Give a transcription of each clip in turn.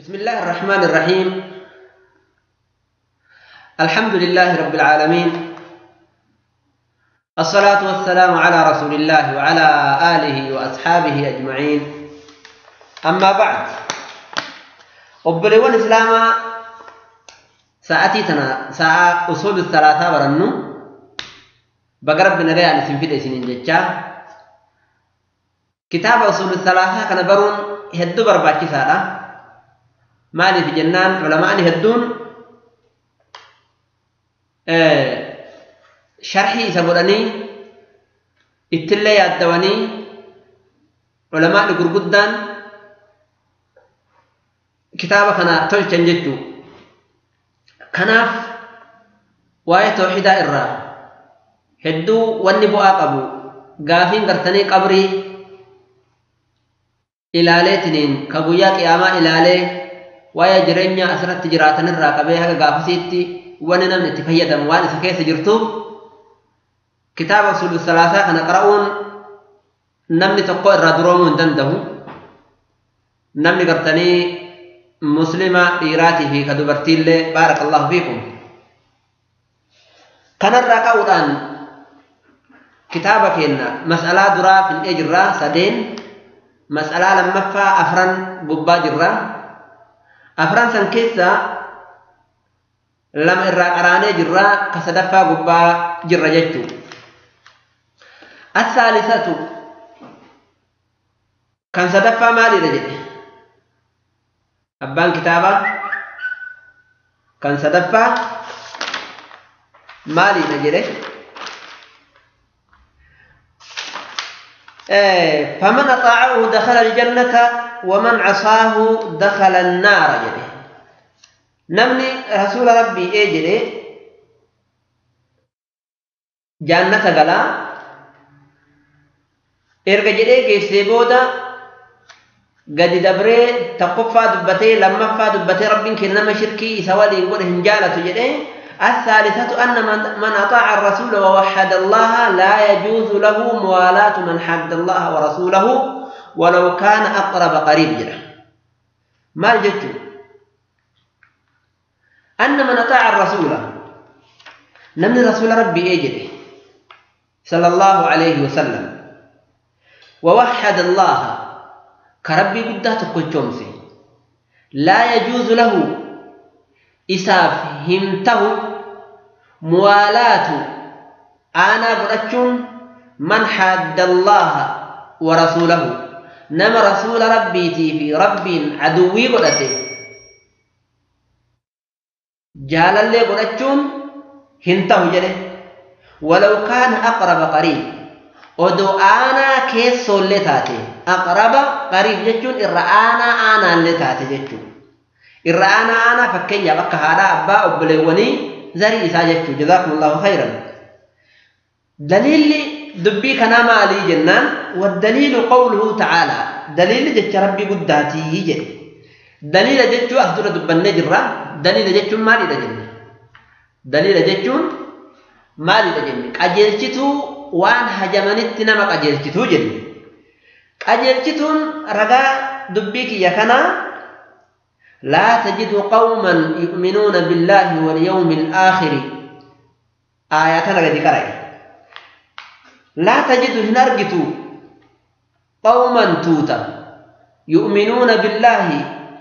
بسم الله الرحمن الرحيم. الحمد لله رب العالمين، الصلاة والسلام على رسول الله وعلى آله وأصحابه أجمعين. أما بعد، أبلغون إسلام ساعتنا ساعة أصول الثلاثة ورنو بقرب بنريان سنفيد سنين جتشا كتاب أصول الثلاثة كان برون هدو برباكي سارة مالي في جنان علماء هدون شرحي سبوراني اتلي يادواني علماء قرقدان كتابة كان تلچن جتو كناف واي توحيدا إرى هدو واني بؤا قبو غافين قرتني قبري إلاليتنين كبويا قياما إلالي وايا جرينيا أسرت جراتن الراقبي هكا غافسيتي واني نمني تفيدم واني سكيس جرتو كتاب أصول الثلاثة كان قرؤون نمني تقو إرى درومون دنده نمني قرتني مسلمة إيراتي في كدبرتيل. بارك الله فيكم. كان الراقودان كتابك إن مسألة درا في الإجرة سدين مسألة لما فا أفران قبا جرة أفران سنكيسا لما إرى جرة كسدفا قبا جرة جتو. الثالثة كان سدفا مالي رجل أبان كتابة كان سدفا مالي رجل. فمن أطاعه دخل الجنة ومن عصاه دخل النار جده. نمني رسول ربي اجري جنة غلا ارجع جده كيسيبودا قد دبري تقفى دبتي لما فا دبتي ربي كنما شركي سوالي يقول هنجالة جده. الثالثة أن من أطاع الرسول ووحد الله لا يجوز له موالاة من حد الله ورسوله ولو كان أقرب قريب جده. ما الجد؟ أن من أطاع الرسول نمن رسول ربي إجده صلى الله عليه وسلم ووحد الله كربي قده تقوشمسي لا يجوز له إساف همته موالاة أنا برأتشون من حد الله ورسوله نما رسول ربي في ربي عدوي قدته جال اللي قدتشون هنته جله ولو كان أقرب قريب ودو أنا كيسو اللي تاتي أقرب قريب جتشون إرآنا أنا اللي تاتي جتشون إرآنا أنا فكين يبقى هذا أبا أبليوني زري إساجتشو. جزاكم الله خيرا. دليل دبي كنا مالي جنان والدليل قوله تعالى دليل جتش ربي قداتي يجي دليل جتشو أهدر دب النجرة دليل جتشو مالي دجن دليل جتشو مالي دجن قجلتشو وان هجمنت نما قجلتشو جن قجلتشون رقا دبيك يكنا لا تجد قوما يؤمنون بالله واليوم الآخر آياتنا قد قرأي لا تجد هنرجت قوما توتا يؤمنون بالله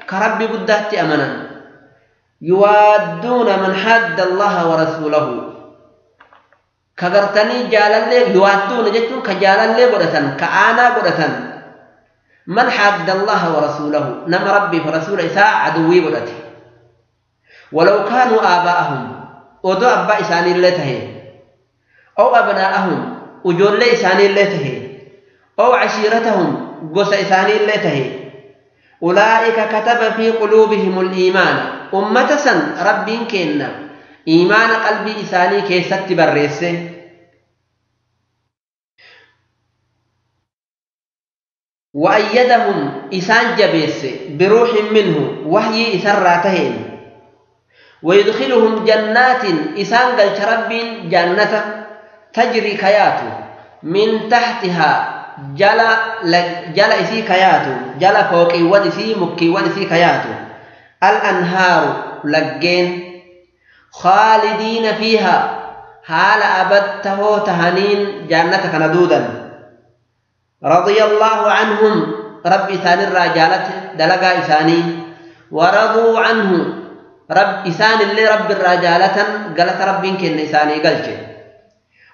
كرب بدات أمنا يوادون من حد الله ورسوله كغرتني جالالي يوادون جتون كجالالي قدتن كآنا قدتن من حد الله ورسوله نم ربي فرسول إساء عدوي قدته ولو كانوا آباءهم ودو أبا إساني اللته أو أبناءهم وجول إساني اللته أو عشيرتهم قس إساني اللته أولئك كتب في قلوبهم الإيمان أمة سن ربي كنا إيمان قلبي إساني كيست بريسه وأيدهم إسان جبيس بروح منه وحي إسراتهم ويدخلهم جنات إسان قلت رب جنة تجري كياتو من تحتها جلا إسي كياتو جلا فوقي ودسي مكي ودسي كياتو الأنهار لجين خالدين فيها حال أبدته تهنين جنة كندودا رضي الله عنهم رب إسان الرجالة دلقا إساني ورضوا عنه رب إسان اللي رب الرجالة قالت رب كن إساني قلت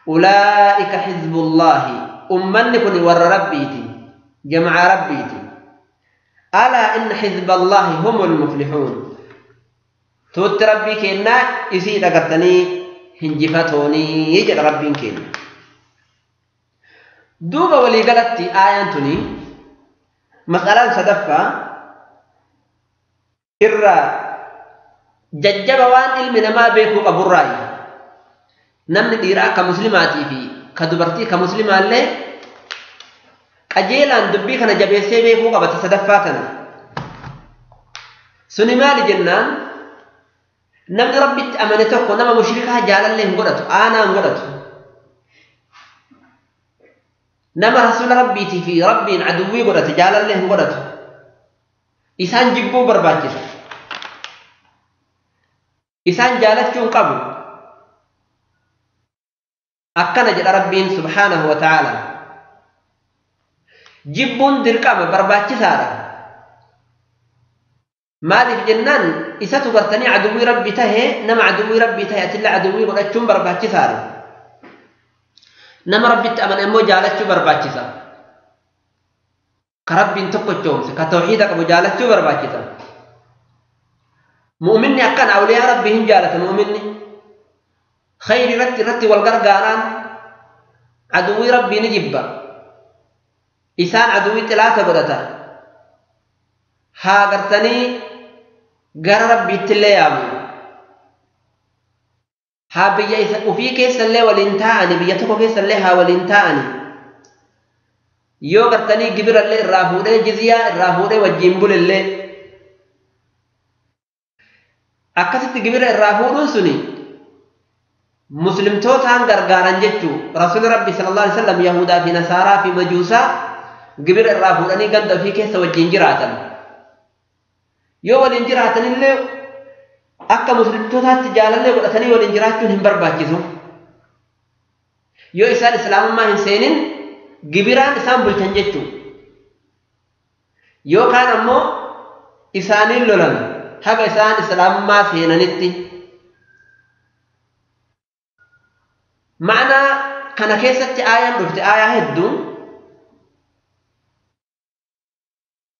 أولئك حزب الله أمنكن ور ربيتي جمع ربيتي ألا إن حزب الله هم المفلحون توت ربي كنا إسي أقرتني هنجفتوني يجد ربي كنا دوبا ولي قالت آيانتني مسألة صدفة إرى ججب وان علم نما بيكو أبو الرأي نمني ديرا كمسلماتي في كدبرتي كمسلمة اللي qajeelaan dubbii kana jabeessee beekuu qabata sadaffaa tana suni maali jennaan namni rabbitti amane tokko nama mushrikaa jaalallee hin godhatu aanaa hin godhatu nama rasuula rabbiitii fi rabbiin aduwwii godhate jaalallee hin godhatu isaan jibbuu barbaachisa isaan jaalachuu hin qabu akkana jedha rabbiin subhaanahu wa ta'aala jibbuun dirqama barbaachisaadha maaliif jennaan isatu gartanii aduwwii rabbi tahe nama aduwwii rabbii tahe atilla aduwwii godhachuun barbaachisaadha nama rabbitti amane immoo jaalachuu barbaachisa ka rabbiin tokkochoomse ka tawxiida qabu jaalachuu barbaachisa mu'minni akkana awliyaa rabbii hin jaalata mu'minni khayri irratti wal gargaaraan aduwwii rabbii ni jibba isaan aduwwii xilaata godhata haa gartanii gara rabbiittillee yaamu haa biyya isa ufii keessallee waliin taa'ani biyya tokko keessallee haa waliin taa'ani yoo gartanii gibirallee irraa fuudhee jizyaa irraa fuudhee wajjiin bulellee akkasitti gibira irraa fuudhuun suni muslimtootaan gargaaran jechuu rasuulli rabbi sallallahu alaihi wasallam yahudaa fi nasaaraa fi majuusaa gibira irraa fuudhanii ganda ofii keessa wajjiin jiraatan yoo waliin jiraatanillee akka muslimtootaatti jaalallee godhatanii waliin jiraachuun hin barbaachisu yoo isaan islaamummaa hin seenin gibiraan isaan bulchan jechuu yookaan ammoo isaaniin lolan haga isaan islaamummaa seenanitti ma'anaa kana keessatti aayaan dhufte aayaa hedduu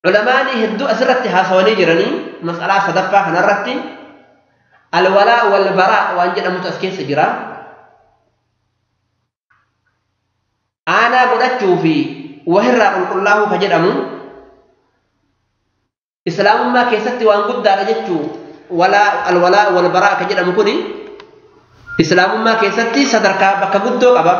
culamaanii hedduu asirratti haasawanii jiranii mas'alaa sadaffaa kanarratti alwalaa walbaraa waan jedhamutu as keessa jira aanaa godhachuu fi wahirraa qulqullaa'uu ka jedhamu islaamummaa keessatti waan guddaadha jechuu alwalaa walbaraa ka jedhamu kuni islaamummaa keessatti sadarkaa bakka guddoo qaba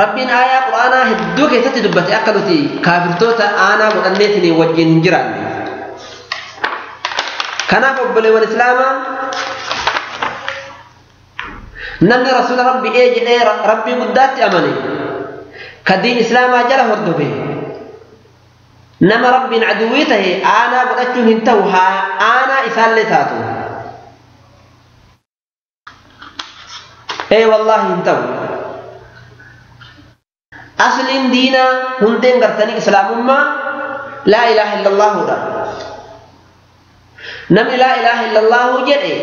rabbiin aayaa qur'aanaa hedduu keessatti dubbate akka nuti kaafirtoota aanaa godhanneetiin wajjin hin jiraanne kanaaf obboleewwan islaamaa namni rasuula rabbi ee jedhee rabbii guddaatti amane ka diin islaamaa jala hordofe nama rabbiin aduwwii tahe aanaa godhachuun hin ta'u haa aanaa isaallee taatu ee wallaahi hin ta'u asliin diinaa hundeen gartanii islaamummaa laa ilaaha illallaahuudha namni laa ilaaha illallaahu jedhe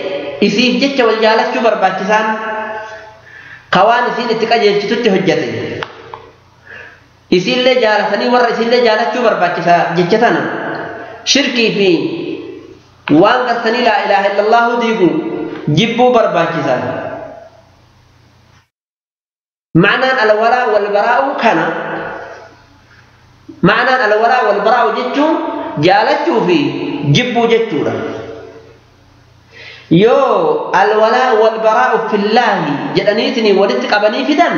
isiif jecha wal jaalachuu barbaachisaan kawaan isiin itti qajeelchitutti hojjate isiillee jaalatanii warra isiillee jaalachuu barbaachisa jecha tana shirkii fi waan gartanii laa ilaaha illallaahu diigu jibbuu barbaachisa معنى الولاء والبراء كان معنى الولاء والبراء جتشو جالتشو في جبو جتشو يو الولاء والبراء في الله جدنيتني ولدتك أبني في دم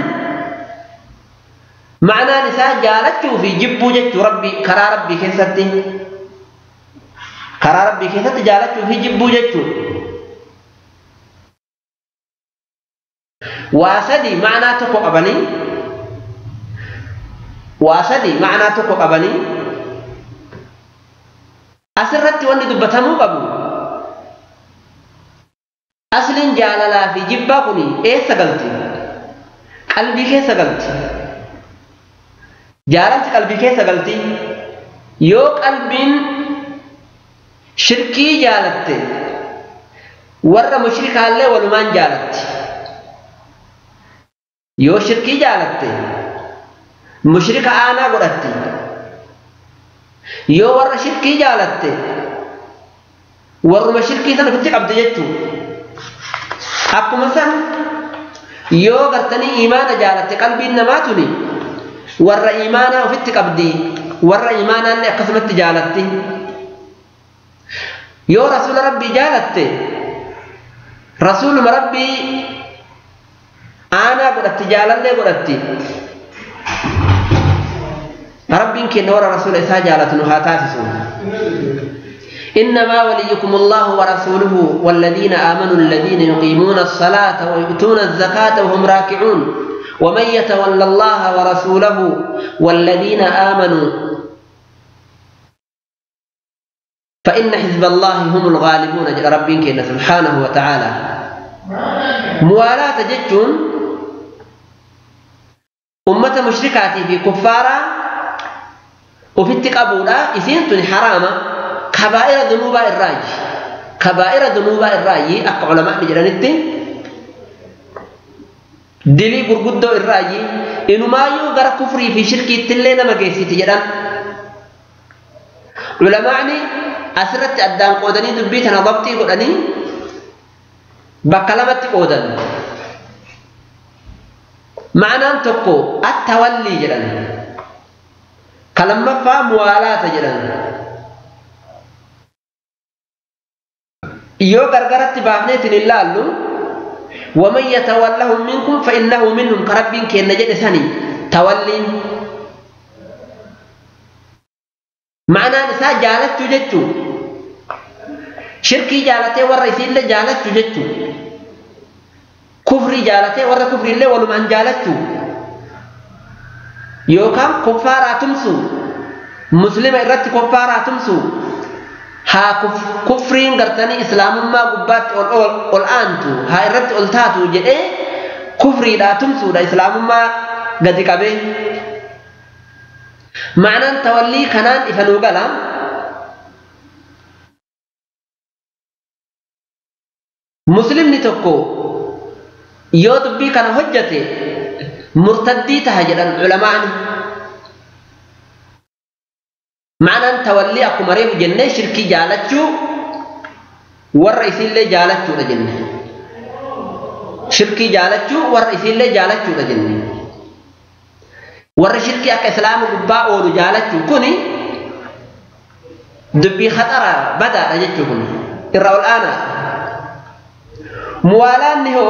معنى نساء جالتشو في جبو جتشو ربي كرا ربي كيستي كرا ربي كيستي جالتشو في جبو جتشو واسدي معنى تقو قبني واسدي معنى تقو قبني Asirratti wanni dubbatamuu qabu asliin jaalalaa fi jibbaa kun eessa galti? Qalbii keessa galti. Jaalalti qalbii keessa galti. Yoo qalbiin shirkii jaalatte warra mushrikaallee walumaan jaalatti. Yoo shirkii jaalatte mushrika aanaa godhatti. Yoo warra shirkii jaalatte warruma shirkii sana ofitti qabdi jechuudha. Akkuma san yoo gartanii imaana jaalatte qalbiin namaa tuni warra imaanaa ofitti qabdi, warra imaanaallee akkasumatti jaalatti. Yoo rasuula rabbii jaalatte rasuuluma rabbii aanaa godhatti, jaalallee godhatti. Rabbiin keenya warra rasuula isaa jaalatu nu haa taasisu. إنما وليكم الله ورسوله والذين آمنوا الذين يقيمون الصلاة ويؤتون الزكاة وهم راكعون ومن يتولى الله ورسوله والذين آمنوا فإن حزب الله هم الغالبون. جل ربك سبحانه وتعالى. موالاة جتون أمة مشركاتي في كفارة وفي التقابولة إسين حرامة كبائر ذنوب الراي. كبائر ذنوب الراي أقع علماء نجرانتي دلي غرغدو الراي إنه ما يغر كفري في شركي تلين ما جيسي تجران. علماءني أسرت أدان قودني دبيتنا ضبطي قودني بكلمة قودن معنى تقو التولي جران كلمة فموالاة جران. Yoo gargaratti baafneetiin hin laallu ومن يتولهم منكم فإنه منهم كربين كأن جد سني تولين معنى نساء جالت جتو شركي جالته والرئيسي اللي جالت جتو كفري جالته ور كفري اللي ولمن جالتو يوكام كفارة تمسو مسلمة إرت كفارة تمسو ها كفرين قرتني إسلام ما قبات الآنتو ها إرت ألتاتو جئ كفري لا تمسو لا إسلام ما قد كبه معنى تولي كنان إفنو قلم مسلم نتوكو يودبي كان حجتي مرتدي تهجدا علماء معنى تولي أكو مريم جنة شركي جالتشو والرئيس اللي جالتشو لجنة شركي جالتشو والرئيس اللي جالتشو لجنة والرشركي أك إسلام قباء ورجالتشو كوني دبي خطر بدأ رجتشو كوني إرأوا الآن موالان هو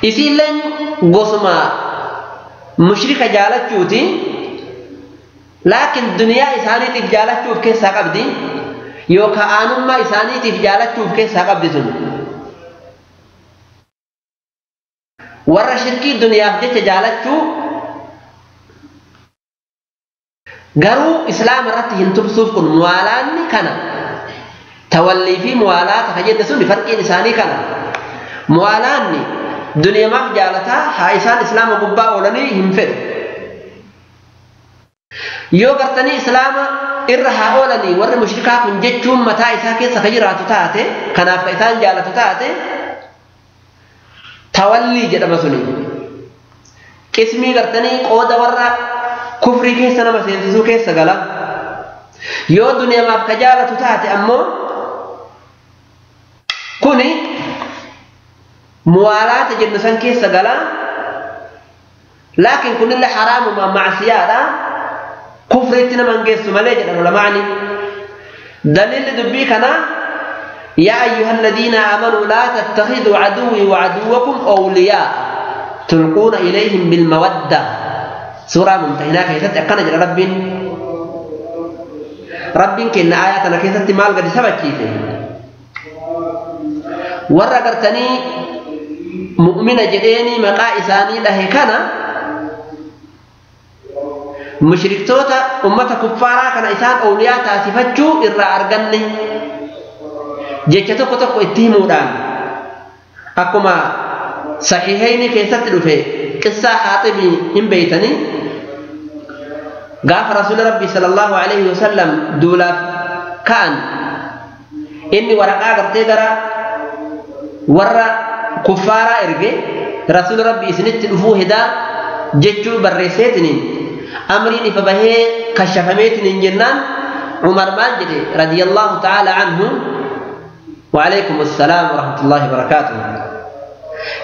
إسيلن قسما مشركة جالتشوتي لكن الدنيا إسانيتي في جالتشو في كيسا قبدي يوكا آنما إسانيتي في جالتشو في كيسا قبدي تن ورا شركي الدنيا في جالتشو قروا إسلام رتي هنتبسوف كن موالان كان تولي في موالاة خجل سن فرق إنساني كان موالان دنيا ما في جالتها هايسان إسلام قبا ولني همفر yoo gartanii islaama irra haa oolanii warri mushrikaa kun jechuun mataa isaa keessa ka jiraatu taate kanaaf ka isaan jaalatu taate tawallii jedhama suni qismii gartanii qooda warra kufrii keessa nama seensisuu keessa gala yoo duniyaamaaf ka jaalatu taate ammoo kuni muwaalaata jennu san keessa gala laakiin kunillee haraamuma macsiyaadha كفرتنا من جيس ملاجئ العلماء دليل دبيكنا يا أيها الذين آمنوا لا تتخذوا عدوي وعدوكم أولياء تلقون إليهم بالمودة سورة ممتهنة كيست أقنج رب رب كإن آياتنا كيست مال قد سبت كيسه ورقرتني مؤمنة جديني مقا إساني له كان Mushriktoota ummata kuffaaraa kana isaan awliyaa taasifachuu irraa arganne jecha tokko tokko itti himuudhaan akkuma saxiihayni keessatti dhufe qissaa Haaxibii hin beeytanii gaafa rasuula rabbii sallallahu alaihi wasallam duulaaf ka'an inni waraqaa gartee gara warra kuffaaraa erge rasuula rabbii isinitti dhufuu hedaa jechuu barreesseetiniin amriin ifa bahee kashafameetiniin jennaan Umar maal jedhe radiyallahu ta'ala anhu وعليكم السلام ورحمة الله وبركاته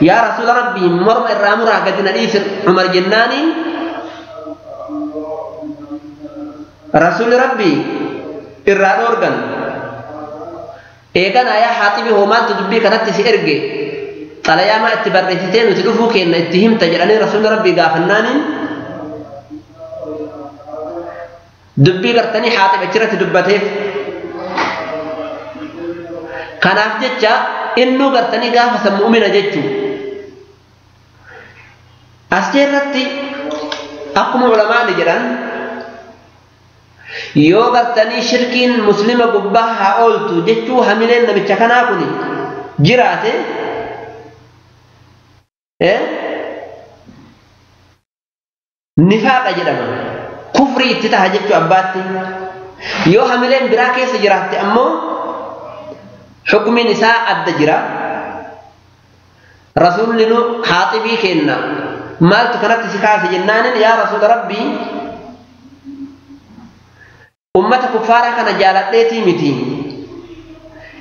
يا رسول ربي مرم الرامرة قد نديس عمر جناني رسول ربي الران أورغن إيغان يا حاطبي هو مال تدبي كانت تسيرجي طلعا ما اتبرتين وتلفو كأن اتهم تجراني رسول ربي غافناني دبي قرتني حاطب اجرت دبتيف kanaaf jecha innuu gartanii gaafa san mu'mina jechuu as irratti akkuma ulamaani jedhan yoo gartanii shirkiin muslima gubbaa haa ooltu jechuu hamileen namicha kanaa kun jiraate nifaaqa jedhama kufrii itti taha jechuu abbaatti yoo hamileen biraa keessa jiraatte ammoo حكم نساء الدجرة رسول لنو حاطبي كنا مال تكنت سكاس جنان يا رسول ربي أمة كفارة كان جالتي متي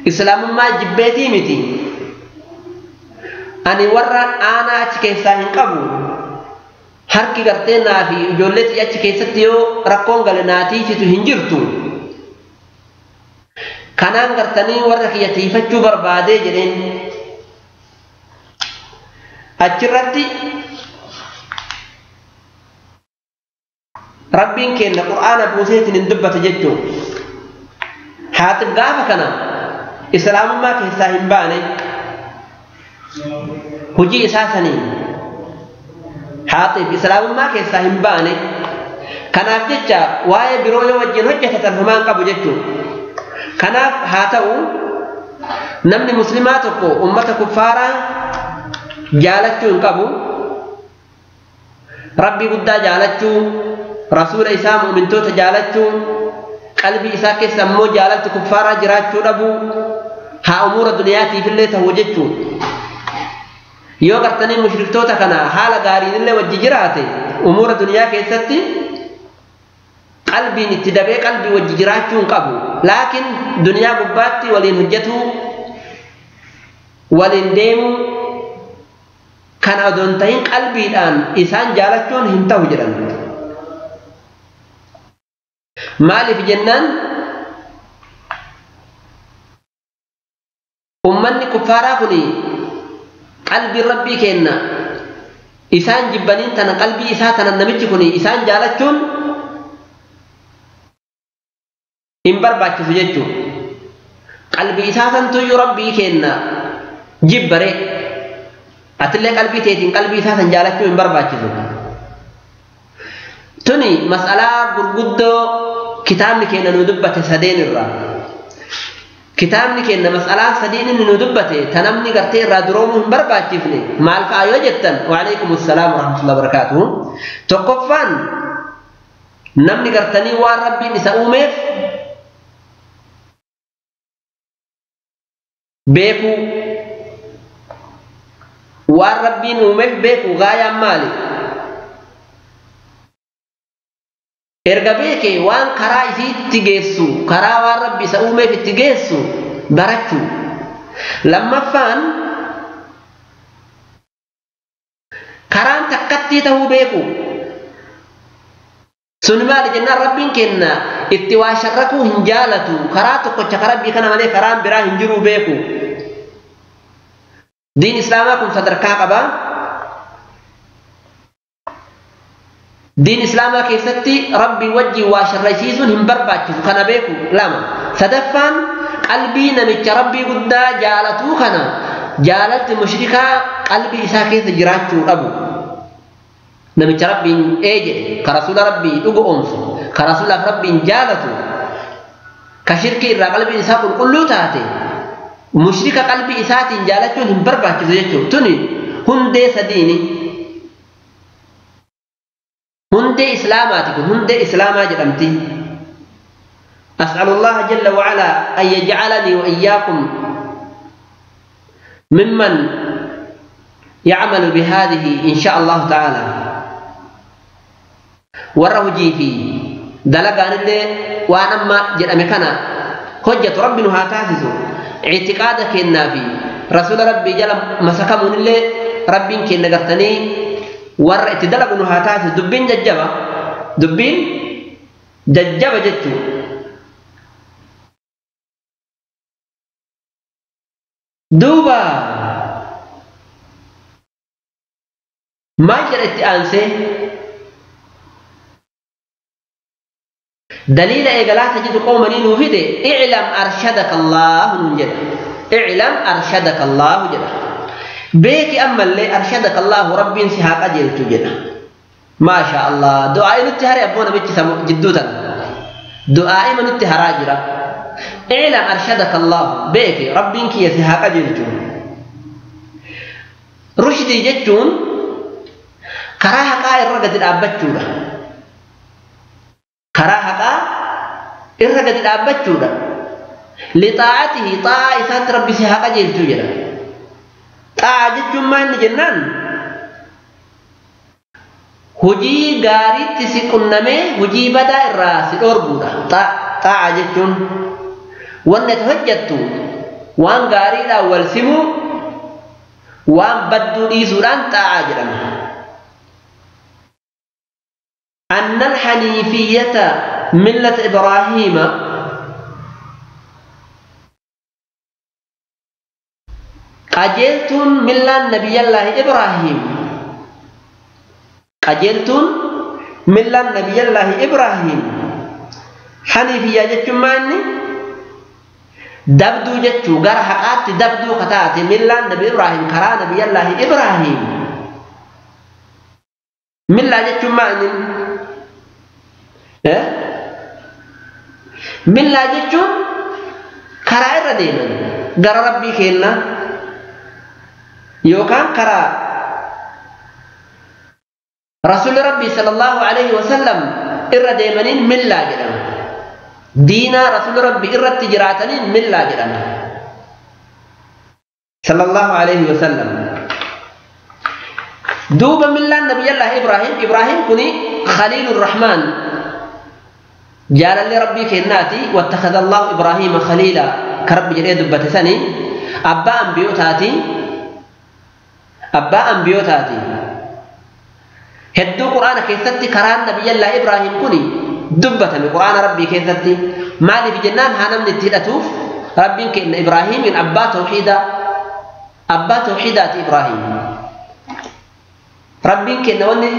إسلام ما جبتي متي أني ورا أنا أتكيسا هنقبو harki gartee naa fi ijoolleetti achi keessatti yoo rakkoon gale naatiisitu hin jirtu kanaan gartanii warra kiyya tiifachuu barbaadee jedheen achirratti rabbiin kenna qur'aana buuseetiin hin dubbate jechuu Haaxib gaafa kana islaamummaa keessaa hin baane hojii isaa saniin Haaxib islaamummaa keessaa hin baane kanaaf jecha waa'ee biroo yoo wajjin hojjetatan homaan qabu jechuu kanaaf haa ta'u namni muslimaa tokko ummata kuffaaraa jaalachuu hin qabu rabbii guddaa jaalachuu rasuula isaa mu'mintoota jaalachuu qalbii isaa keessa ammoo jaalalti kuffaaraa jiraachuu dhabuu haa umuura duniyaatiif illee ta'u jechuu yoo gartanii mushriktoota kana haala gaariin illee wajji jiraate umuura duniyaa keessatti qalbiin itti dabee qalbii wajji jiraachuu hin qabu laakiin duniyaa gubbaatti waliin hojjetuu waliin deemuu kana odoo hin ta'in qalbiidhaan isaan jaalachuun hin ta'u jedhan maaliif jennaan ummanni kuffaaraa kun qalbiin rabbii kenna isaan jibbaniin tana qalbii isaa tana namichi kun isaan jaalachuun hin barbaachisu jechuu qalbii isaa santuyyuu rabbii kenna jibbare atillee qalbii teetiin qalbii isaa san jaalachuu hin barbaachisu tuni mas'alaa gurguddoo kitaabni kenna nu dubbate sadeen irraa kitaabni kenna mas'alaa sadiin inni nu dubbate ta namni gartee irraa duroomuu hin barbaachifne maal fa'a yoo jettan waalaikum assalaam warahmatullahi wabarakaatuhu tokkoffaan namni gartanii waan rabbiin isa uumeef beekuu waan rabbiin uumeef beekuu gaayaan maali erga beeke waan karaa isiitti geessu karaa waan rabbi isa uumeef itti geessu barachuu lammaffaan karaan takkattii ta'uu beeku sun maali jennaan rabbiin kenna itti waa sharrakuu hin jaalatu karaa tokkocha rabbii kana malee karaan biraa hin jiruu beeku diin islaamaa kun sadarkaa qaba diin islaamaa keessatti rabbii wajjin waa sharraysiisuun hin barbaachisu kana beeku lama sadaffaan qalbii namicha rabbii guddaa jaalatuu kana jaalalti mushrikaa qalbii isaa keessa jiraachuu dhabu Namicha Rabbiin ee jedhe ka rasuula Rabbii dhugu oomsu ka rasuulaaf Rabbiin jaalatu ka shirkii irraa qalbiin isaa qulqulluu taate mushrika qalbii isaatiin jaalachuun hin barbaachisu jechuudha. Tuni hundee sadiini. Hundee islaamaati kun hundee islaamaa jedhamti. أسأل الله جل وعلا أن يجعلني وإياكم ممن يعمل بهذه إن شاء الله تعالى. ورهجي في دلقان اللي وأنا جرأمي كان حجة ربي نها تاسسو اعتقادك النافي رسول ربي جل مسكمون اللي ربي كنا قرتني ور اتدلق نها تاسس دبين ججبة دبين ججبة جتو دوبا ما جرت أنسي دليل إيقلا تجد قوما نوفيده اعلم أرشدك الله نجد اعلم أرشدك الله جد بيك أما اللي أرشدك الله ربي انسحاق أجل تجد ما شاء الله دعائي نتهري أبونا بيتي جدوتا دعائي من نتهراجرة اعلم أرشدك الله بيك ربي انك يسحاق أجل رشدي جتون كراهة قائر رقد الأبتشورة كراهة إرقد الأبتشورة لطاعته طاعة ربي سحاق أجل تجد طاعة جتون ما إن جنان hojii gaariitti si qunnamee hojii badaa irraa si dhorguudha. Xaa'a jechuun wanni ati hojjettu waan gaariidhaan wal simuu waan badduu dhiisuudhaan xaa'a jedhama. أن الحنيفية ملة إبراهيم قجلتم ملة نبي الله إبراهيم قجلتم ملة نبي الله إبراهيم حنيفية جتشم ماني دبدو جتشو غير حقات دبدو قطعت ملة نبي إبراهيم كرا نبي الله إبراهيم ملة جتشم ماني ملة جتشو كرا إردينا غير ربي كينا يوكان كرا رسول ربي صلى الله عليه وسلم إر ديمنين ملا جدام دينا رسول ربي إر تجراتنين ملا جدام صلى الله عليه وسلم دوب ملا النبي الله إبراهيم إبراهيم كني خليل الرحمن جال لربي كناتي واتخذ الله إبراهيم خليلا كرب جريد بتسني أبا أنبيوتاتي أبا أنبيوتاتي هدو قرآن كيستي كران نبي الله إبراهيم كني دبة من قرآن ربي كيستي مالي في جنان هانا من التهدتوف ربي كإن إبراهيم من أبا توحيدا أبا توحيدات إبراهيم ربي كإن وني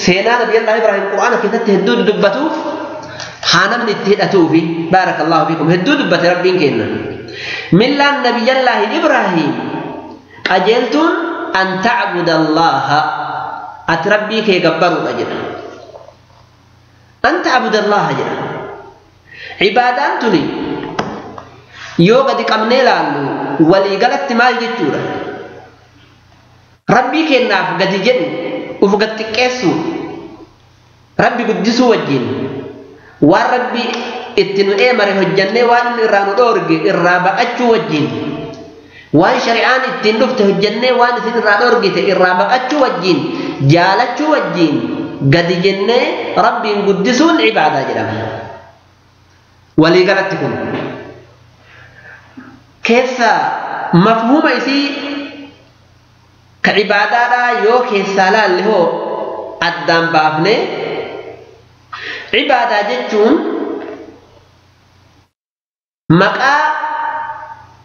سينا نبي الله إبراهيم قرآن كيستي هدو دبتوف هانا من التهدتوف بارك الله فيكم هدو دبة ربي كإن من لا نبي الله إبراهيم أجلتم أن تعبد الله أتربي كي جبروا أجر أن تعبد الله أجر عبادة تني يوغا دي قمني لالو ولي قلت مال جتورة ربي كي ناف قد جن وفقد تكيسو ربي قدسو وجين والربي اتنو ايمري هجنة وان إرانو دورج إرابة أجو وجين وان شريعان اتن دفت هجنة وان سن إرانو دورج إرابة أجو وجين جالتشو وجين قد جنة ربي قدسون عبادة جرم ولي قالتكم كيف مفهوم إسي كعبادة لا يو كيسالا اللي هو أدام بابني عبادة جتون مقا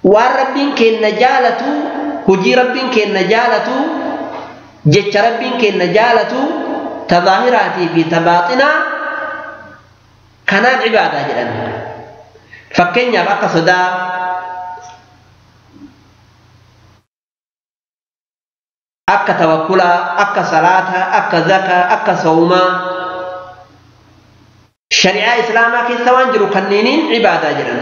والربين كي نجالتو هجي ربين كي نجالتو جتش ربين كي نجالتو تظاهراتي في تباطنا كنان عبادة جدًا فكين يبقى صدا Akka tawakkulaa, akka salaataa, akka zakaa, akka soomaa. Shari'aa Islaamaa keessa waan jiru kanneeniin cibaadaa jedhan.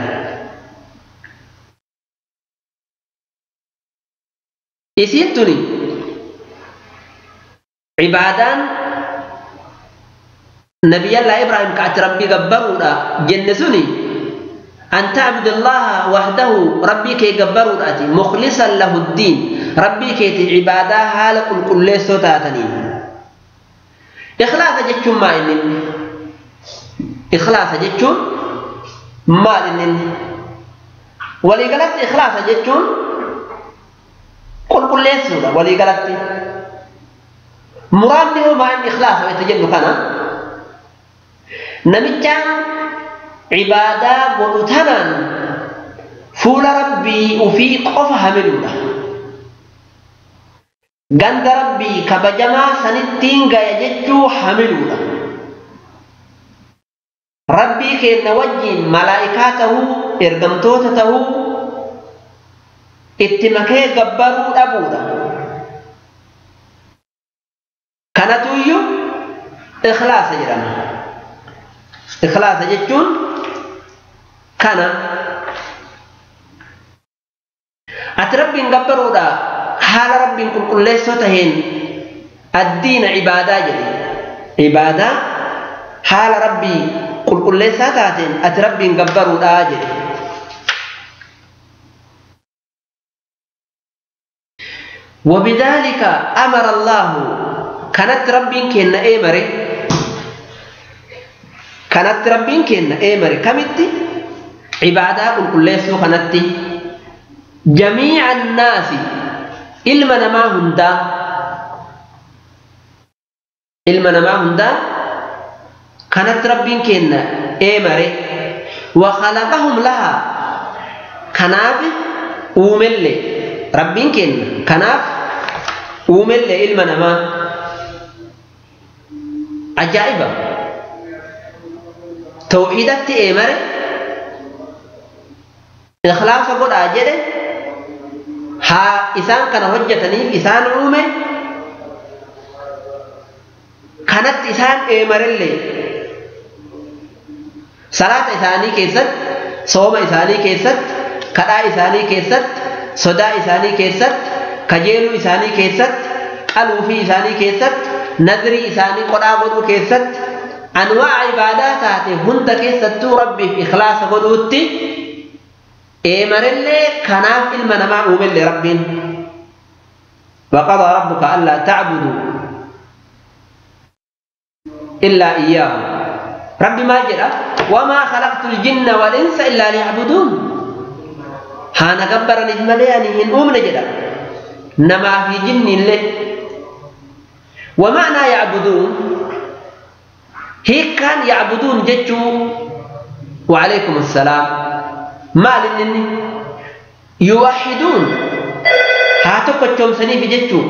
Isiin tuni cibaadaan Nabiyyallaa Ibraahim ka ati Rabbii gabbaruudha jenne suni an ta'budallaha wahdahu Rabbii kee gabbaruudhaati mukhlisan lahu ddiin Rabbii keeti cibaadaa haala qulqulleessoo taataniin. Ikhlaasa jechuun maa inni? Ikhlaasa jechuun maal inni? Waliigalatti ikhlaasa jechuun qulqulleessuudha waliigalatti. Muraadni hoo maa inni ikhlaasa itti jennu kana? Namichaan cibaadaa godhu tanaan fuula Rabbii ufii qofa hamiluudha. Ganda Rabbii kabajamaa sanittiin gaya jechuu hamiluudha. Rabbii keenna wajjiin malaa'ikaa tahuu, ergamtoota tahuu, itti makee gabbaruu dhabuudha. Kanatuyyuu ikhlaasa jedhama. Ikhlaasa jechuun kana. Ati Rabbiin gabbaruudha haala Rabbiin qulqulleessoo taheen addiina cibaadaa jedhe. Cibaadaa haala Rabbii qulqulleessaa taateen ati Rabbiin gabbaruudha jedhe. وبذلك أمر الله كانت ربين كنا إيمري كانت ربين كنا إيمري كمتي عبادة كل ليسو كانت جميع الناس إلما ما هندا إلما ما هندا كانت ربين كنا إيمري وخلقهم لها كناب أوملي ربين كنا كناف أوملي إلما ما عجائبة توحيدت إيمري إخلاص قد أجده ها إسان كان هجتني إسان أومي كانت إسان إيمري صلاة إساني كيست صوم إساني كيست كدا إساني كيست صدا إساني كيست كجيلو إساني كيست قلو في إساني كيست نذري إساني قد أبدو كيست أنواع عبادات هند كيست ربي في إخلاص قدوتي إيمرلي كناف المنما أمل ربين وقضى ربك ألا تعبدوا إلا إياه ربي ما جرى وما خلقت الجن والإنس إلا ليعبدون هانا كبر نجملي أنهن أمن جرى نما في جن له ومعنى يعبدون هي كان يعبدون جتشو وعليكم السلام ما لنني يوحدون هاتوك الشمسني في جتشو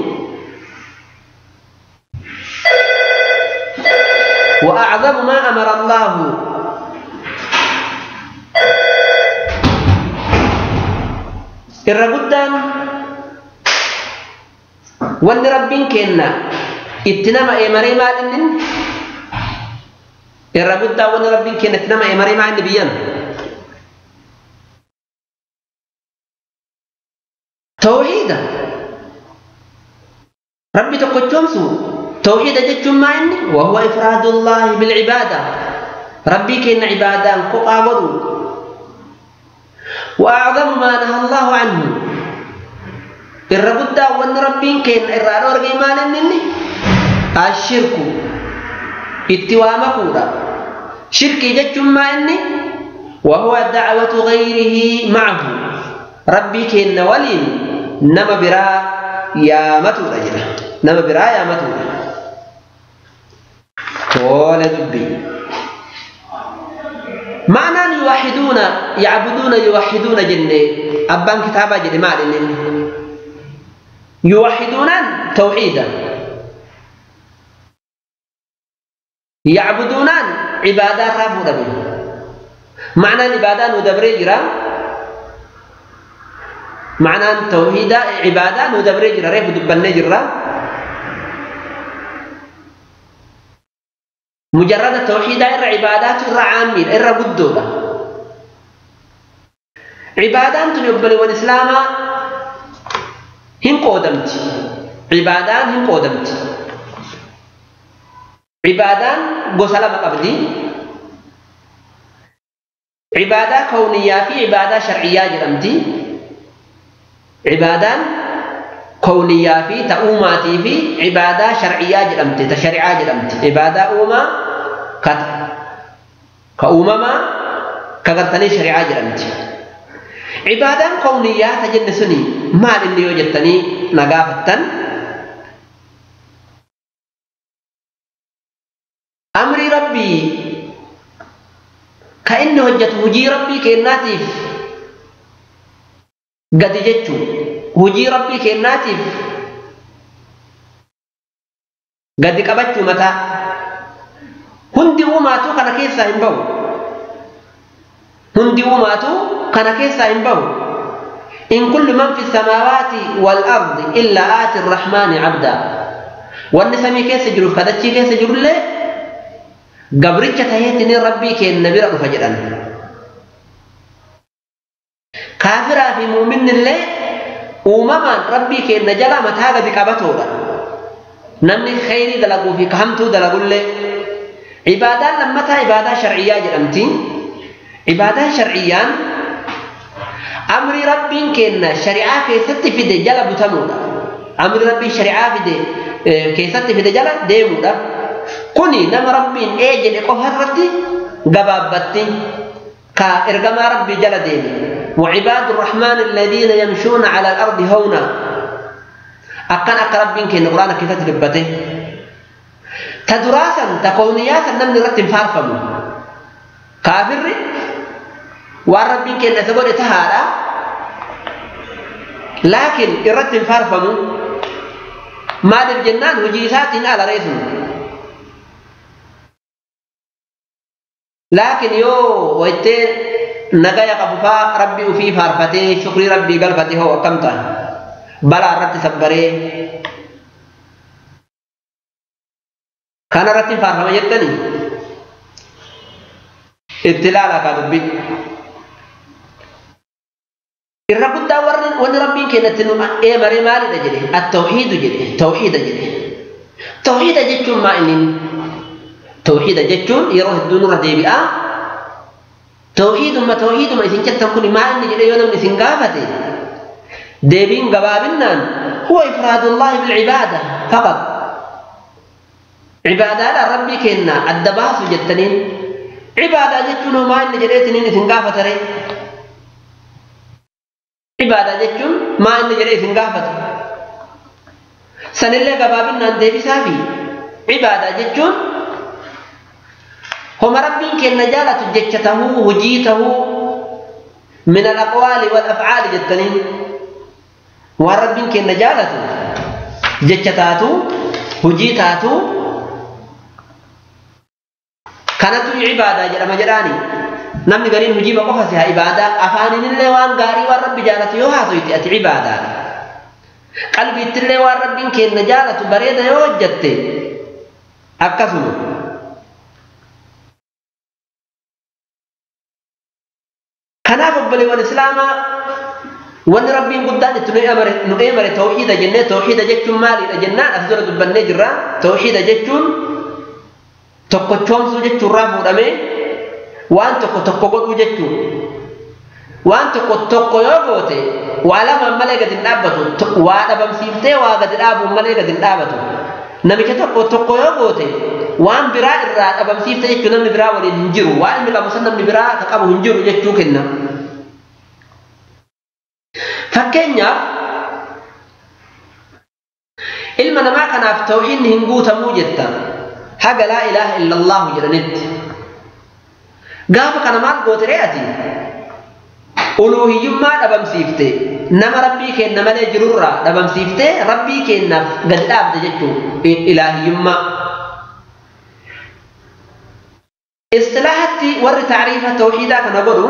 وأعظم ما أمر الله الرقدان وان ربين كنا اتنما إيماري ما لنن الرقدان وان ربين كنا اتنما إيماري ما النبيان توحيدا ربي تقوتشمسو توحيد جتشم معني وهو إفراد الله بالعبادة ربي كإن عبادة قطع وأعظم ما نهى الله عنه الربطة وأن ربي كإن إرادة إيمان مني الشرك اتوام كورا شرك جتشم معني وهو دعوة غيره معه ربي كإن ولي نما برا يا متورا جرا نما برا يا متورا قال دبي معنى يوحدون يعبدون يوحدون جنة أبان كتابة جنة ما يوحدون توحيدا يعبدون عبادة رافو ربي معنى العبادة ندبري جرا معنى توحيدا عبادة ندبري جرا ريف دبني جرا Mujarrada tawxiidaa irra cibaadaatu irra caammiidha, irra guddoodha. Cibaadaan tuni obboleewwan islaamaa hin qoodamti. Cibaadaan hin qoodamti. Cibaadaan gosa lama qabdi. Cibaadaa kawniyaa fi cibaadaa sharciyyaa jedhamti. Cibaadaan kawniyaa fi ta uumaatii fi cibaadaa sharciyyaa jedhamti, ta shari'aa jedhamti. Cibaadaa uumaa ka uumamaa ka gartanii shari'aa jedhamti. Cibaadaan kawniyaa ta jenne suni maal inni yoo jettanii na gaafattan, amrii rabbii ka inni hojjetu hujii rabbii kennaatiif gadi jechuu, hujii rabbii kennaatiif gadi qabachuu mataa. Hundi uumaatuu kana keessaa hin bahu. Hundi uumaatuu kana keessaa hin bahu. In kullu man fi samaawaati wal ardi illaa aati arrahmaani abdaa. Wanni samii keessa jiruuf kadachii keessa jirullee gabricha taheetini rabbii kenna bira dhufa jedhan. Kaafiraa fi muuminnillee uumamaan rabbii kenna jala mataa gadi qabatoodha. Namni khayrii dalaguu fi hamtuu dalagullee. Cibaadaan lammataa cibaadaa sharciyyaa jedhamti. Cibaadaan sharciyyaan amri rabbiin kenna shari'aa keessatti fide jala butamuudha. Amri rabbiin shari'aa fide keessatti fide jala deemuudha. Kuni nama rabbiin ee jedhe qofa irratti gabaabbatti ka ergamaa rabbii jala deeme. وعباد الرحمن الذين يمشون على الأرض هونا. أكن أكا ربين كين القرآن كيف تدبته تدراسا تكونياسا نمني رتم فارفمو كافر والربين كين نسبون تهارا لكن الرتم فارفمو مال الجنان وجيسات على رئيسهم. لكن يو ويتين نجايا قفا ربي وفي فارفته شكري ربي قلبته هو كمته بلا رت سبري كان رت فارفه يتني ابتلاء لك دبي الرب داور ون ربي كانت ايه مري مالي دجري التوحيد جري توحيد جري توحيد جتون ما إنين توحيد جتون يروح الدون ردي بقى توحيد ما توحيد ما إذن جتن كل ما إني جري يوم إذن قافتي ديبين قبابنا هو إفراد الله بالعبادة فقط. عبادة ربي كنا الدباس جتنين عبادة جتون ما إني جريتنين إذن قافتري عبادة جتون ما إني جري إذن قافتري سنلي قبابنا ديبي سافي عبادة جتون هم ربين كنا جالة جتته هجيته من الأقوال والأفعال جتنين وربين كنا جالة جتته هجيته كانت عبادة جرم جراني نمني قرين هجيب قفصها عبادة أفانين اللي وان قاري والرب جالة يوهاتو يتأتي عبادة قلبي تلي والربين كنا جالة بريدة يوجدت أكسمه. Kanaaf obboleewwan islaamaa wanni rabbiin guddaan itti nu eemare tawxiida jennee tawxiida jechuun maalidha jennaan as dura dubbannee jirra. Tawxiida jechuun tokkochoomsuu jechuurraa fuudhamee waan tokko tokko godhuu jechuu. Waan tokko tokko yoo goote waa lamaan malee gadi hin dhaabbatu, waa dhabamsiiftee waa gadi dhaabuun malee gadi hin dhaabatu. Namicha tokko tokko yoo goote waan biraa irraa dhabamsiifte jechuu namni biraa waliin hin jiru, waan inni qabu san namni biraa ka qabu hin jiru jechuu kenna. Fakkeenyaaf ilma namaa kanaaf tawxiidni hin guutamuu jetta haga laa ilaaha illallaahu jedhanitti. Gaafa kana maal goote ree ati? Uluuhiyyummaa dhabamsiifte nama rabbii kenna malee jirurraa dhabamsiifte rabbii kennaaf gadi dhaabde jechuu ilaahiyyummaa. Istilaahatti warri taariifa tawxiidaa kana godhu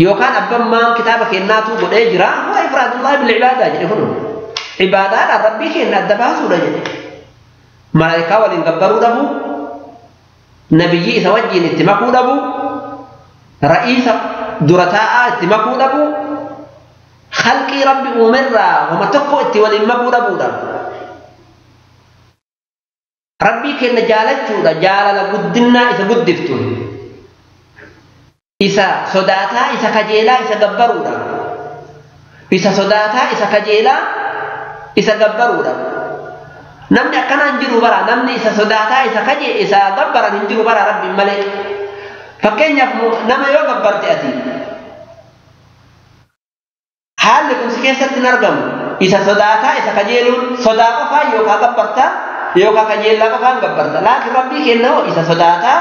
yookaan abbammaan kitaaba kennaatu godhee jira huwa ifraadullaahi bilcibaadaa jedhe kun cibaadaadhaan rabbii kenna adda baasuudha jedhe. Malaayikaa waliin gabbaruu dhabu, nabiyyi isa wajjiin itti makuu dhabu, ra'iisa dura taa'aa itti makuu dhabu, khalqii rabbi uumerraa homa tokko itti waliin makuu dhabuudha. Rabbii kenna jaalachuudha, jaalala guddinnaa isa guddiftu, isa sodaataa isa kajeelaa isa gabbaruudha, isa sodaataa isa kajeelaa isa gabbaruudha. Namni akkanaa hin jiru bara, namni isa sodaataa isa kaje isa gabbaran hin jiru bara rabbiin malee. Fakkeenyaaf nama yoo gabbarte ati haalli kun si keessatti hin argamu, isa sodaataa isa kajeeluun sodaa qofaa yookaan gabbartaa yookaan kajeellaa qofaan gabbarta. Laakiin rabbii kenna hoo isa sodaataa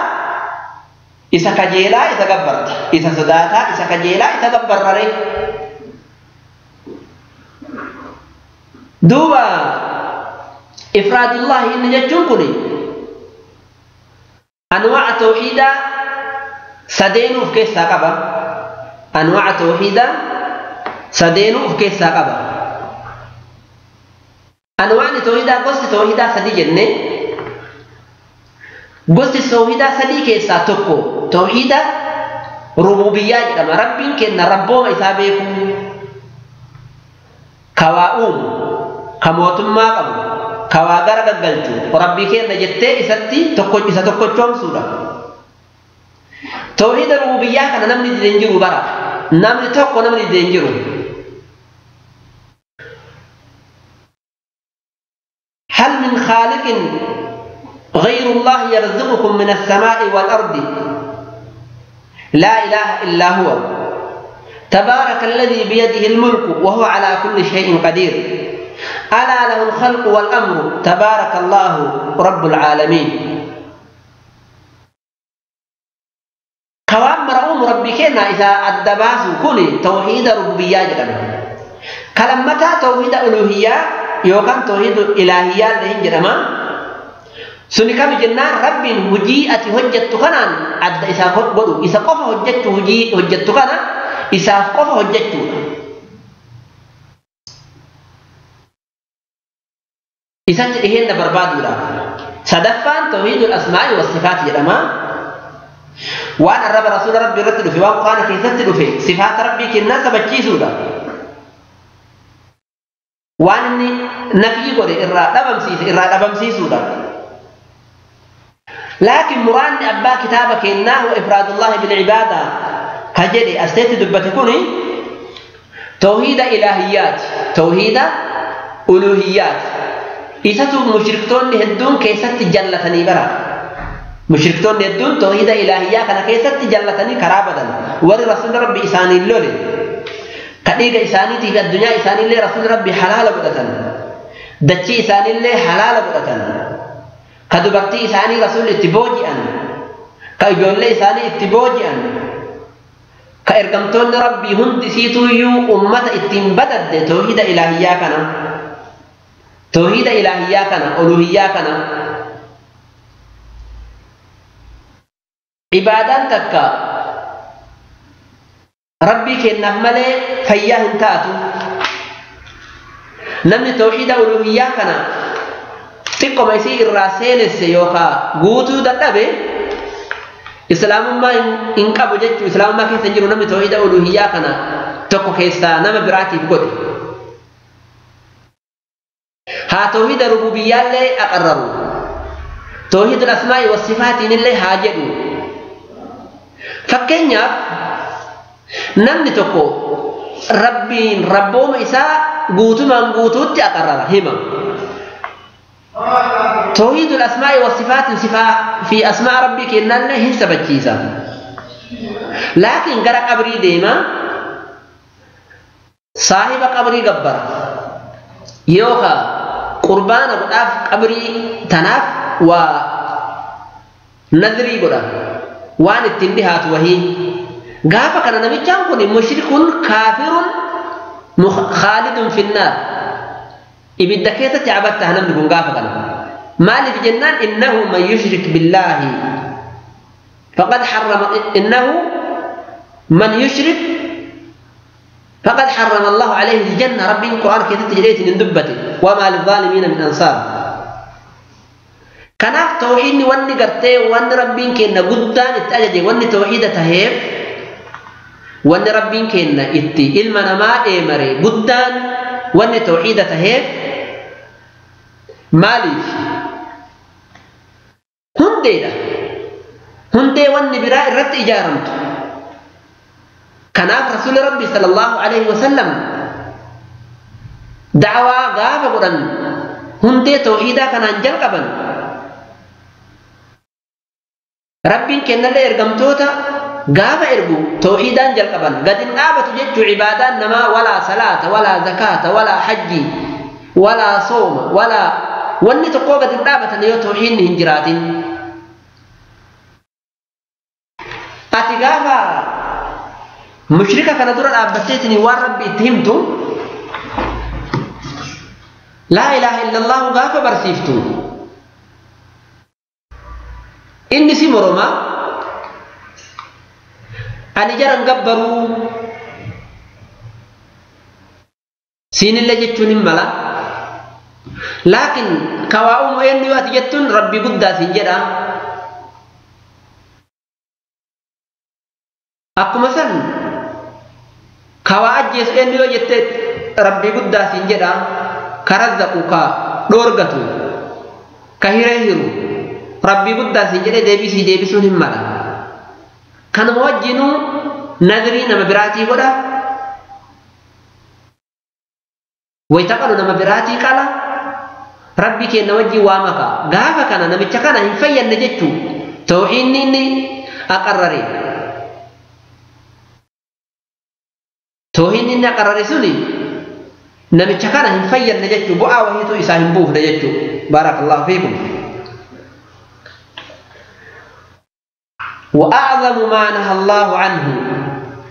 isa kajeelaa isa gabbarta, isa sodaataa isa kajeelaa isa gabbarrare. Duuba ifraadullahi inni jechuun kun anwaa'a tawxiidaa sadeenuu of keessaa qaba. Anwaa'a tawxiidaa sadeenuu of keessaa qaba. Anwaa'ni tawxiidaa gosti tawxiidaa sadi jenne, gosti tawxiidaa sadii keessaa tokko tawxiida rububiyyaa jedhama. Rabbiin kenna rabbooma isaa beekuu, ka waa uumu, ka mootummaa qabu, ka waa gara gaggalchu rabbii kenna jettee isatti tokko isa tokkochoomsuudha. Tawxiida rububiyyaa kana namni dide hin jiru bara, namni tokko namni dide hin jiru. هل من خالق غير الله يرزقكم من السماء والأرض؟ لا إله إلا هو تبارك الذي بيده الملك وهو على كل شيء قدير ألا له الخلق والأمر تبارك الله رب العالمين. كوام مرؤوم ربي كنا إذا الدباس كوني توحيد ربوبية جدنا كلمتا توحيد ألوهية يوكان توحيد إلهية لهن جدما سني كم جنان رب هجيئة هجة كنان عد إذا قدو إذا قف هجة هجي هجة كنا إذا قف هجة إذا تهين بربادولا. صدفان توحيد الأسماء والصفات جدما وأنا الرب رسول ربي رتلو في وقرآن كيستلو في صفات ربي كنا سبتشيسولا وأن نفي قري إرى أبمسيسولا. لكن مران أبا كتابك إنه إفراد الله بالعبادة كجري أستيت دبتكوني توحيد إلهيات توحيد ألوهيات إساتو مشركتون هدون كيست جلتني برا مشركتون هدون توحيد إلهيات كان كيست جلتني كرابدا ور رسول ربي إساني اللولي كديغ إساني تيغ الدنيا إساني اللي رسول ربي حلال بدتن دتشي إساني اللي حلال بدتن كدبرتي إساني رسول اتبوجئا كأجول إساني اتبوجئا كإرقمتون ربي هند سيتو يو أمة اتنبدد توحيد إلهية كان توحيد إلهية كان ألوهية كان عبادان تكا ربي كنه ملي فياه انتاتو نمني توحيد ألوهية كان xiqqoma isii irraa seenesse yookaan guutuu dadhabe islaamummaa hin qabu jechuu islaamummaa keessa hin jiru namni tawhiida uluhiyyaa kana tokko keessaa nama biraatiif godhe. Haa tawhiida rububiyyaallee aqarraru tawhiidul asmaa'i wasifaatiin haa jedhu. Fakkeenyaaf namni tokko rabbiin rabbooma isaa guutumaan guutuutti aqarrara hima. توحيد الأسماء والصفات في أسماء ربك إن الله سبتشيسا لكن قرأ قبري ديما صاحب قبري قبر يوكا قربان قداف قبري تناف ونذري قدا وان التنبيهات وهي قافا كان نبي كن مشرك كافر خالد في النار ibidda keessatti abatta namni kun gaafa kana maaliif jennaan innahu man yushrik billahi faqad harrama innahu man yushrik faqad harrama Allahu alayhi aljanna rabbiin qur'aan keessatti jedheetiin hin dubbate wamaa lizaalimiina min ansaar. Kanaaf tawhiidni wanni gartee wanni rabbiin kenna guddaan itti ajaje wanni tawhiida taheef wanni rabbiin kenna itti ilma namaa eemare guddaan wanni tawhiida taheef maaliif hundeedha hundee wanni biraa irratti ijaaramtu. Kanaaf rasuulli rabbi sallallahu alaihi wasallam da'awaa gaafa godhan hundee tawhiidaa kanaan jalqaban. Rabbiin kennallee ergamtoota gaafa ergu tawhiidaan jalqaban. Gad hin dhaabatu jechuu ibaadaan namaa walaa salaata walaa zakaata walaa hajji walaa sooma walaa wanni tokkoo gad hin dhaabatan yoo tawhiidni hin jiraatin. Ati gaafa mushrika kana dura dhaabbatteetiin waan rabbi itti himtu laa ilaaha illallahu gaafa barsiiftu inni si moroma ani jaran gabbaruu siinillee jechuun hin mala. Laakiin kawaa uumu eenyu yoo ati jettuun rabbi guddaa siin jedha. Akkuma san kawaa ajjeesu eenyu yoo jette rabbi guddaa siin jedha. Ka razzaqu ka dhoorgatu ka hiree hiru rabbi guddaa siin jedhee deebisii deebisuun hin mala. Kanuma wajjinuu nadrii nama biraatii godha. Wayita qalu nama biraatii qala. Rabbi kenna wajjin waa maka. Gaafa kana namicha kana hin fayyanne jechuu tawhiidni inni aqarrare. Tawhiidni inni aqarrare suni namicha kana hin fayyanne jechuu bu'aa wahiitu isaa hin buufne jechuu. Baarakallahu fiikum. وأعظم ما نهى الله عنه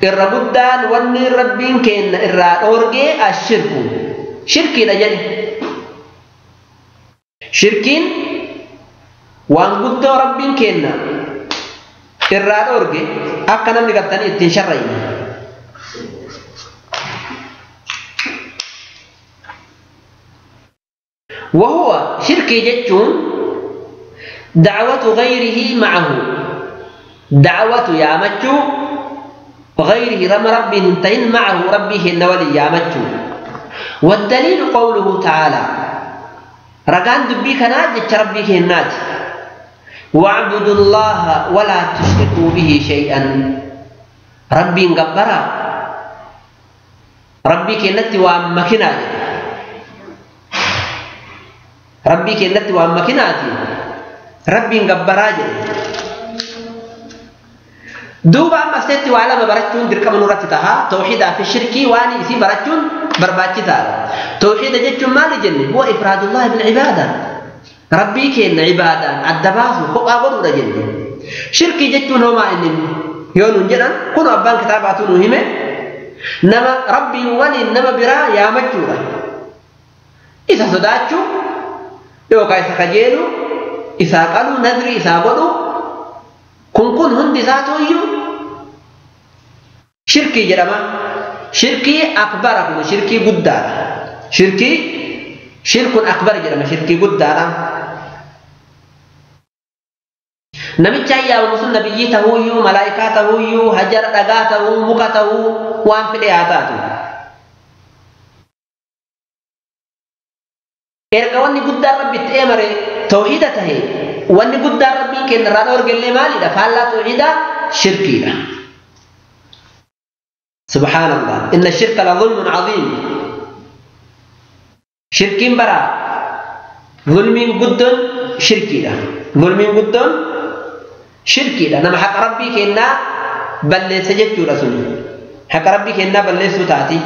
الربدان واني ربين كين الرا الشرك شركي لجل شركين وان قد ربين كين الرا أورجي أكنا من قتني التنشرين وهو شركي جتون دعوة غيره معه دعوة يامتشو غيره رم ربي انتين معه ربه النولي يامتشو. والدليل قوله تعالى رقان دبي كناج ربي الناج واعبدوا الله ولا تشركوا به شيئا. ربي انقبرا ربي كنت وامكنا ربي كنت وامكناتي ربي انقبرا دوبا أما ستي وعلى براتون دركم نورتي تها توحيدا في الشركي واني إسي براتون برباتي تها توحيدا جتون مالي جنة هو إفراد الله بالعبادة ربي كين عبادة الدباس خبا غرورة جنة شركي جتون هما إنن يونون جنان كنوا أبان كتاباتون وهمة نما ربي واني نما برا يا مجورة إذا صداتشو يوكا إذا خجيلو إذا قالوا نذري إذا قالوا كن هندي ذاته يو شركي جرما شركي أكبر كن شركي قدار شركي شرك أكبر جرما شركي قدار نمتش يا ومسلم نبيي تهويو ملائكة تهويو هجر دغا تهو مكة تهو وان في الآتاتو إرقواني قدار ربي تأمر توحيدته واني قدار ربي كن رادور قل مالي دا فالا توحيدا شركي دا. سبحان الله إن الشرك لظلم عظيم شركين برا ظلمين قدن شركي دا ظلمين قدن شركي دا نما حق ربي كنا بل سجدت رسول حق ربي كنا بل سوتاتي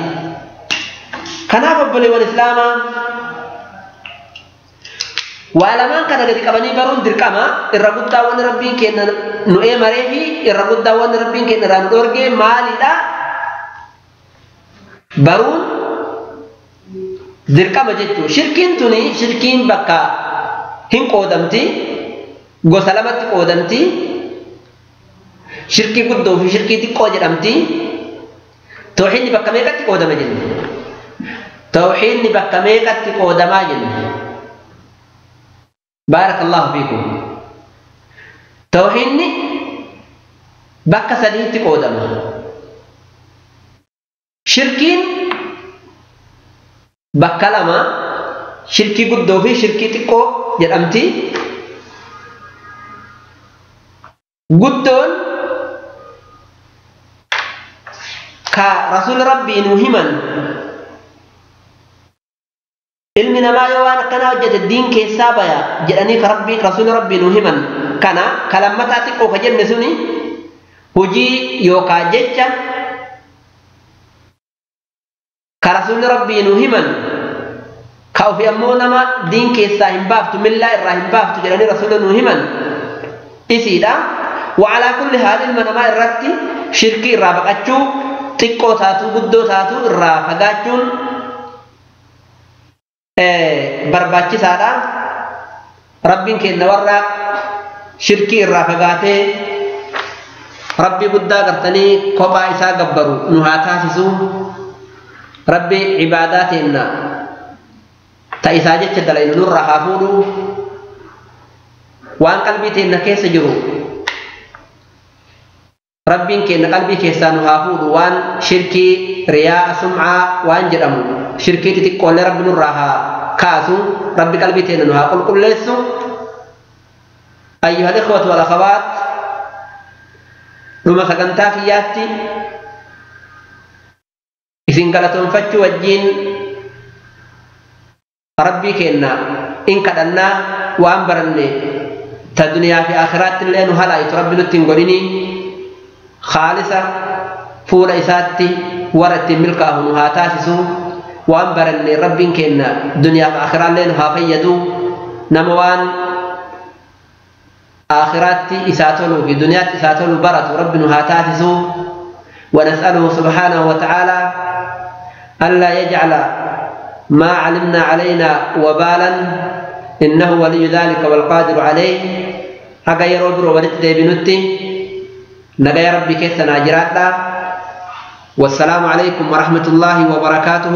كنا ببلي والإسلام وعلمان كان قد قبني برون دركما الرغدا وان ربي كنا نؤي مريفي الرغدا وان ربي كنا ران دورجي مالي دا برون دركما جتو شركين توني شركين بكا هن قودمتي غسلمت قودمتي شركي قدو في شركي تقو جدمتي توحيد بكا ميقات قودما جن توحيد بكا ميقات قودما جن بارك الله فيكم. توحيدني bakka sadiitti qoodama. Shirkiin bakka lama, shirkii guddoo fi shirkii xiqqoo jedhamti. Guddoon ka rasuul rabbii nu himan ilmi namaa yoo waan akkanaa hojjete diin keessaa baya jedhanii ka rabbii rasuul rabbii nu himan kana ka lammataa xiqqoo ka jenne suni hojii yookaan jecha ka rasuulli rabbii nu himan ka ofi ammoo nama diin keessaa hin baaftu millaa irraa hin baaftu jedhanii rasuulli nu himan isiidha. وعلى كل حال ilma namaa irratti shirkii irraa baqachuu xiqqoo taatuu guddoo taatuu irraa fagaachuun barbaachisaadha. Rabbiin kenna warra shirkii irraa fagaatee rabbi guddaa gartanii kophaa isaa gabbaru nu haa taasisu. Rabbi cibaadaa teenna ta isaa jecha dalaynu nurra haa fuudhu. Waan qalbii teenna keessa jiru rabbiin kenna qalbii keessaa nu haa fuudhu. Waan shirkii riyaa sum'aa waan jedhamu shirkii xixiqqoollee rabbi nurraa haa kaasu. Rabbi qalbii teenna nu haa qulqulleessu. أيها الإخوة والأخوات، dhuma sagantaa kiyyaatti isin galatoonfachuu wajjiin rabbii kenna in kadhannaa waan baranne ta duniyaa fi aakhiraatti illee nu halaayitu rabbi nutti hin godhinii khaalisa fuula isaatti warra ittiin milkaa'u nu haa taasisu. Waan baranne rabbiin kenna duniyaa fi aakhiraallee nu haa fayyadu. Nama waan آخرات إساتلو في دنيا إساتلو برت ربنا هاتاتسو. ونسأله سبحانه وتعالى ألا يجعل ما علمنا علينا وبالا، إنه ولي ذلك والقادر عليه. حقا يروبر ولتدي بنتي نجا يا ربي كيسنا جراتا. والسلام عليكم ورحمة الله وبركاته.